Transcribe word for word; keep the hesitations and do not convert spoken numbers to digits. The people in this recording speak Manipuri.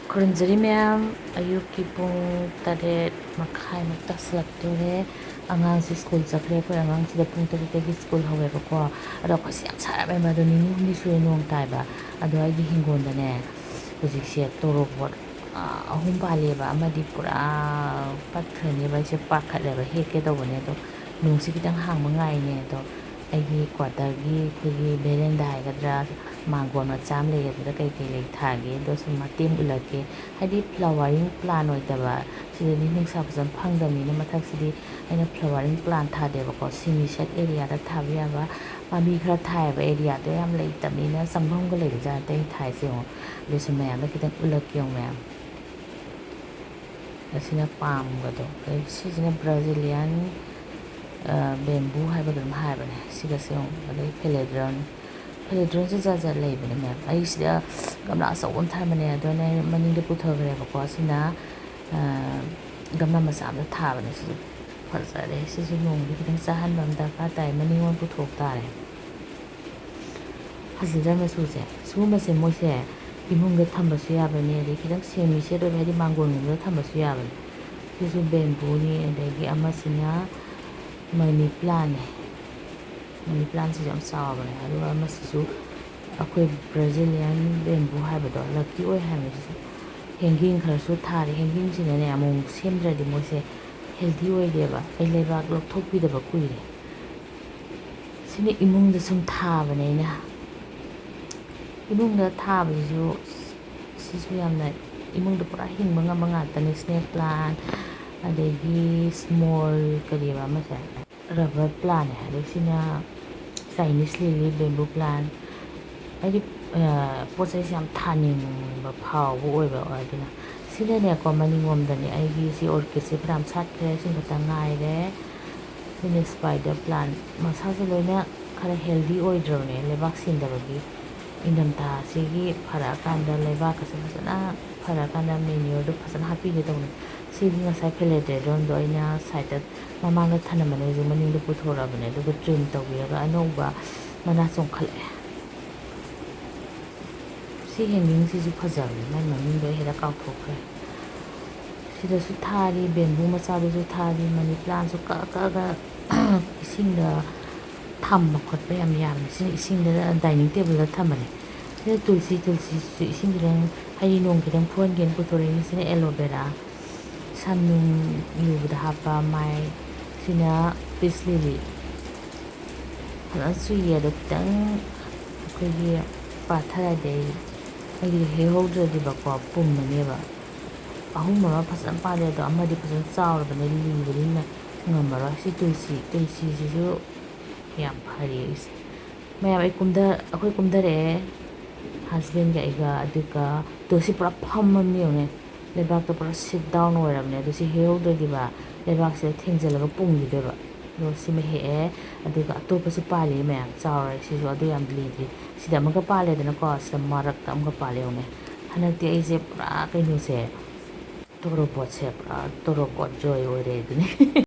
ꯈꯨꯔꯨꯝꯖꯔꯤ ꯃꯌꯥꯝ, ꯑꯌꯨꯛꯀꯤ ꯄꯨꯡ ꯇꯔꯦꯠ ꯃꯈꯥꯏꯃꯨꯛ ꯇꯥꯁꯤꯜꯂꯛꯇꯣꯔꯦ꯫ ꯑꯉꯥꯡꯁꯤ ꯁ꯭ꯀꯨꯜ ꯆꯠꯈ꯭ꯔꯦ꯫ ꯑꯩꯈꯣꯏ ꯑꯉꯥꯡꯁꯤꯗ ꯄꯨꯡ ꯇꯔꯨꯛꯇꯒꯤ ꯁ꯭ꯀꯨꯜ ꯍꯧꯋꯦꯕꯀꯣ꯫ ꯑꯗꯣ ꯑꯩꯈꯣꯏꯁꯤ ꯌꯥꯝ ꯁꯥꯔꯝꯃꯦꯕ꯫ ꯑꯗꯣ ꯅꯤꯅꯤ ꯍꯨꯝꯅꯤ ꯁꯨꯔꯦ ꯅꯣꯡ ꯇꯥꯏꯕ꯫ ꯑꯗꯣ ꯑꯩꯒꯤ ꯍꯤꯡꯒꯣꯜꯗꯅꯦ, ꯍꯧꯖꯤꯛꯁꯦ ꯇꯣꯔꯣꯕꯣꯠ, ꯑ, ꯑꯍꯨꯝ ꯄꯥꯜꯂꯦꯕ꯫ ꯑꯃꯗꯤ ꯄꯨꯔꯥ ꯄꯠꯈ꯭ꯔꯅꯦꯕ꯫ ꯑꯩꯁꯦ ꯄꯥꯈꯠꯂꯦꯕ, ꯍꯦꯛꯀꯦ ꯇꯧꯕꯅꯦ꯫ ꯑꯗꯣ ꯅꯣꯡꯁꯤ ꯈꯤꯇꯪ ꯍꯥꯡꯕ ꯉꯥꯏꯅꯦ꯫ ꯑꯗꯣ ꯑꯩꯒꯤ ꯀ꯭ꯋꯥꯇꯔꯒꯤ ꯑꯩꯈꯣꯏꯒꯤ ꯚꯦꯔꯦꯟꯗꯥ ꯍꯥꯏꯒꯗ꯭ꯔꯥ, ꯃꯥꯡꯒꯣꯜ ꯃꯆꯥ ꯑꯃ ꯂꯩ, ꯑꯗꯨꯗ ꯀꯩꯀꯩ ꯂꯩ ꯊꯥꯒꯦ ꯑꯗꯣ ꯁꯨꯝ ꯃꯇꯦꯛ ꯑꯃ ꯎꯠꯂꯛꯀꯦ꯫ ꯍꯥꯏꯗꯤ flowering plant ꯑꯣꯏꯗꯕ, ꯁꯤꯗꯗꯤ ꯅꯨꯡꯁꯥ ꯐꯖꯅ ꯐꯪꯗꯕꯅꯤꯅ꯫ ꯃꯊꯛꯁꯤꯗꯤ ꯑꯩꯅ flowering plant ꯊꯥꯗꯦꯕꯀꯣ, semi shade areaꯗ ꯊꯥꯕ ꯌꯥꯕ ꯄꯥꯝꯕꯤ ꯈꯔ ꯊꯥꯏꯌꯦꯕ꯫ Areaꯗꯣ ꯌꯥꯝ ꯂꯩꯇꯕꯅꯤꯅ ꯆꯪꯐꯝꯒ ꯂꯩꯕꯖꯥꯠ ꯅꯠꯇꯦ ꯑꯩꯅ ꯊꯥꯏꯁꯦ꯫ ꯌꯦꯡꯉꯣ, ꯑꯗꯨꯁꯨ ꯃꯌꯥꯝꯗ ꯈꯤꯇꯪ ꯎꯠꯂꯛꯀꯦ ꯌꯦꯡꯉꯣ ꯃꯌꯥꯝ꯫ ꯑꯁꯤꯅ ꯄꯥꯝꯒꯗꯣ, ꯑꯗꯩ ꯁꯤꯁꯤꯅ Brazilian, ꯑ, bamboo ꯍꯥꯏꯕ ꯀꯩꯅꯣꯝ ꯍꯥꯏꯕꯅꯦ꯫ ꯁꯤꯒꯁꯦ ꯌꯦꯡꯉꯣ, ꯑꯗꯩ philodendron, philodendronꯁꯦ ꯖꯥꯠ ꯖꯥꯠ ꯂꯩꯕꯅꯦ ꯃꯌꯥꯝ꯫ ꯑꯩ ꯁꯤꯗ ꯒꯝꯂꯥ ꯑꯆꯧꯕ ꯑꯃ ꯊꯝꯕꯅꯦ, ꯑꯗꯣ ꯑꯩꯅ ꯃꯅꯤꯡꯗ ꯄꯨꯊꯈ꯭ꯔꯦꯕꯀꯣ꯫ ꯁꯤꯅ, ꯑ, ꯒꯝꯂꯥ ꯃꯆꯥ ꯑꯃꯗ ꯊꯥꯕꯅꯦ꯫ ꯁꯤꯁꯨ ꯐꯖꯔꯦ꯫ ꯁꯤꯁꯨ ꯅꯣꯡꯗꯤ ꯈꯤꯇꯪ ꯆꯥꯍꯟꯕ ꯑꯃ ꯗꯔꯀꯥꯔ ꯇꯥꯏ꯫ ꯃꯅꯤꯡꯂꯣꯝ ꯄꯨꯊꯣꯛ ꯇꯥꯔꯦ꯫ ꯐꯖꯗ꯭ꯔꯥ ꯃꯆꯨꯁꯦ? ꯁꯤꯒꯨꯝꯕꯁꯦ ꯃꯣꯏꯁꯦ ꯏꯃꯨꯡꯗ ꯊꯝꯕꯁꯨ ꯌꯥꯕꯅꯦ, ꯑꯗꯩ ꯈꯤꯇꯪ semi shade ꯑꯣꯏꯕ, ꯍꯥꯏꯗꯤ ꯃꯥꯡꯒꯣꯜꯒꯨꯝꯕꯗ ꯊꯝꯕꯁꯨ ꯌꯥꯕꯅꯦ꯫ ꯁꯤꯁꯨ bambooꯅꯤ꯫ ꯑꯗꯒꯤ ꯑꯃꯁꯤꯅ money plantꯅꯦ꯫ Money plantꯁꯤꯁꯨ ꯌꯥꯝ ꯆꯥꯎꯕꯅꯦ꯫ ꯑꯗꯨꯒ ꯑꯃꯁꯤꯁꯨ ꯑꯩꯈꯣꯏ Brazilian bamboo ꯍꯥꯏꯕꯗꯣ, lucky ꯑꯣꯏ ꯍꯥꯏꯕꯅꯦ꯫ ꯁꯤꯁꯨ hanging ꯈꯔꯁꯨ ꯊꯥꯔꯦ꯫ Hangingꯁꯤꯅꯅꯦ, ꯑꯃꯨꯛ ꯁꯦꯝꯗ꯭ꯔꯗꯤ ꯃꯣꯏꯁꯦ healthy ꯑꯣꯏꯗꯦꯕ꯫ ꯑꯩ ꯂꯩꯕꯥꯛ ꯂꯧꯊꯣꯛꯄꯤꯗꯕ ꯀꯨꯏꯔꯦ꯫ ꯁꯤꯅ ꯏꯃꯨꯡꯗ ꯁꯨꯝ ꯊꯥꯕꯅꯦ ꯑꯩꯅ꯫ ꯏꯃꯨꯡꯗ ꯊꯥꯕꯁꯤꯁꯨ, ꯁꯤꯁꯨ ꯌꯥꯝꯅ ꯏꯃꯨꯡꯗ ꯄꯨꯔꯥ ꯍꯤꯡꯕ ꯉꯝꯕ ꯉꯥꯛꯇꯅꯦ꯫ Snake plant, ꯑꯗꯒꯤ small ꯀꯔꯤꯕ ꯑꯃꯁꯦ, rubber plantꯅꯦ꯫ ꯑꯗꯩ ꯁꯤꯅ Chinese lily, bamboo plant꯫ ꯑꯩꯗꯤ, ꯑ, ꯄꯣꯠ ꯆꯩꯁꯦ ꯌꯥꯝ ꯊꯥꯅꯤꯡꯕ ꯐꯥꯎꯕ ꯑꯣꯏꯕ, ꯑꯗꯨꯅ ꯁꯤꯅꯅꯦꯀꯣ, ꯃꯅꯤꯡꯂꯣꯝꯗꯅꯦ꯫ ꯑꯩꯒꯤ ꯁꯤ orchidꯁꯦ ꯐꯅꯌꯥꯝ ꯁꯥꯠꯈ꯭ꯔꯦ, ꯁꯤꯃ ꯈꯛꯇ ꯉꯥꯏꯔꯦ꯫ ꯁꯤꯅ spider plant, ꯃꯁꯥꯁꯦ ꯂꯣꯏꯅ ꯈꯔ healthy ꯑꯣꯏꯗ꯭ꯔꯕꯅꯦ, ꯂꯩꯕꯥꯛ ꯁꯤꯟꯗꯕꯒꯤ꯫ ꯏꯪꯊꯝꯊꯥꯁꯤꯒꯤ ꯐꯔꯛꯑꯀꯥꯟꯗ ꯂꯩꯕꯥꯛꯀꯁꯦ ꯐꯖꯅ ꯐꯔꯛꯑꯀꯥꯟꯗ manureꯗꯣ ꯐꯖꯅ ꯍꯥꯞꯄꯤꯒꯦ ꯇꯧꯕꯅꯦ꯫ ꯁꯤꯒꯤ ꯉꯁꯥꯏ philodendronꯗꯣ ꯑꯩꯅ sideꯇ ꯃꯃꯥꯡꯗ ꯊꯅꯝꯕꯅꯦ, ꯍꯧꯖꯤꯛ ꯃꯅꯤꯡꯗ ꯄꯨꯊꯣꯔꯛꯑꯕꯅꯦ, ꯑꯗꯨꯒ trim ꯇꯧꯕꯤꯔꯒ ꯑꯅꯧꯕ ꯃꯅꯥ ꯆꯣꯡꯈꯠꯂꯛꯑꯦ꯫ ꯁꯤ ꯍꯦꯡꯒꯤꯡꯁꯤꯁꯨ ꯐꯖꯕꯅꯤ, ꯃꯥꯏ ꯃꯃꯤꯡꯗꯣ ꯑꯩ ꯍꯦꯛꯇ ꯀꯥꯎꯊꯣꯛꯈ꯭ꯔꯦ꯫ ꯁꯤꯗꯁꯨ ꯊꯥꯔꯤ, ꯕꯦꯝꯕꯨ ꯃꯆꯥꯗꯨꯁꯨ ꯊꯥꯔꯤ, ꯃꯅꯤ ꯄ꯭ꯂꯥꯟꯁꯨ ꯀꯛꯑ ꯀꯛꯑꯒ ꯏꯁꯤꯡꯗ ꯊꯝꯕ ꯈꯣꯠꯄ ꯌꯥꯝ ꯌꯥꯝꯃꯤ꯫ ꯁꯤꯅ ꯏꯁꯤꯡꯗ, ꯗꯥꯏꯅꯤꯡ ꯇꯦꯕꯜꯗ ꯊꯝꯕꯅꯦ꯫ ꯁꯤꯅ ꯇꯨꯜꯁꯤ, ꯇꯨꯜꯁꯤꯁꯤꯁꯨ ꯏꯁꯤꯡ ꯈꯤꯇꯪ, ꯍꯥꯏꯗꯤ ꯅꯣꯡ ꯈꯤꯇꯪ ꯐꯨꯍꯟꯒꯦꯅ ꯄꯨꯊꯣꯔꯛꯏꯅꯤ꯫ ꯁꯤꯅ ꯑꯦꯂꯣꯕꯦꯔꯥ, ꯁꯝ ꯅꯨꯡ ꯌꯨꯕꯗ ꯍꯥꯞꯄ ꯃꯥꯏ꯫ ꯁꯤꯅ ꯄꯤꯁ ꯂꯤꯂꯤ꯫ ꯐꯖꯅ ꯆꯨꯏꯌꯦ꯫ ꯑꯗꯣ ꯈꯤꯇꯪ ꯑꯩꯈꯣꯏꯒꯤ ꯄꯥꯊꯔꯗꯤ ꯑꯩ, ꯑꯩꯒꯤꯗꯤ ꯍꯦꯛꯍꯧꯗ꯭ꯔꯗꯤꯕꯀꯣ ꯄꯨꯝꯃꯅꯦꯕ꯫ ꯑꯍꯨꯝ ꯑꯃ ꯐꯖꯅ ꯄꯥꯜꯂꯦ, ꯑꯗꯣ ꯑꯃꯗꯤ ꯐꯖꯅ ꯆꯥꯎꯔꯕꯅꯦ, ꯂꯤꯕꯅꯤꯅ ꯉꯝꯃꯔꯣꯏ꯫ ꯁꯤ ꯇꯨꯜꯁꯤ, ꯇꯨꯜꯁꯤꯁꯤꯁꯨ ꯌꯥꯝ ꯐꯔꯤ ꯑꯩꯁꯦ꯫ ꯃꯌꯥꯝ, ꯑꯩ ꯀꯨꯝꯗ-, ꯑꯩꯈꯣꯏ ꯀꯨꯝꯊꯔꯛꯑꯦ, ꯍꯁꯕꯦꯟꯒ ꯑꯩꯒ꯫ ꯑꯗꯨꯒ ꯇꯨꯜꯁꯤ ꯄꯨꯔꯥ ꯐꯝꯃꯕꯅꯤ ꯌꯦꯡꯉꯨꯅꯦ, ꯂꯩꯕꯥꯛꯇ ꯄꯨꯔꯥ ꯁꯤꯠ ꯗꯥꯎꯟ ꯑꯣꯏꯔꯕꯅꯦ꯫ ꯑꯗꯨ ꯁꯤ ꯍꯦꯛꯍꯧꯗ꯭ꯔꯗꯤꯕ ꯂꯩꯕꯥꯛꯁꯤꯗ ꯊꯦꯡꯖꯤꯜꯂꯒ ꯄꯨꯝꯈꯤꯗꯣꯏꯕ꯫ ꯑꯗꯣ ꯁꯤꯃ ꯍꯦꯛꯑꯦ꯫ ꯑꯗꯨꯒ ꯑꯇꯣꯞꯄꯁꯨ ꯄꯥꯜꯂꯤ ꯃꯌꯥꯝ, ꯆꯥꯎꯔꯦ꯫ ꯁꯤꯁꯨ ꯑꯗꯨ ꯌꯥꯝ ꯂꯤꯗ꯭ꯔꯤ꯫ ꯁꯤꯗ ꯑꯃꯒ ꯄꯥꯜꯂꯦꯗꯅꯀꯣ, ꯁꯤꯗ ꯃꯔꯛꯇ ꯑꯃꯒ ꯄꯥꯜꯂꯦ ꯌꯦꯡꯉꯨꯅꯦ꯫ ꯍꯟꯗꯛꯇꯤ ꯑꯩꯁꯦ ꯄꯨꯔꯥ ꯀꯩꯅꯣꯁꯦ, ꯇꯣꯔꯣꯕꯣꯠꯁꯦ ꯄꯨꯔꯥ ꯇꯣꯔꯣꯕꯣꯠ ꯖꯣꯏ ꯑꯣꯏꯔꯦ ꯑꯗꯨꯅꯤ꯫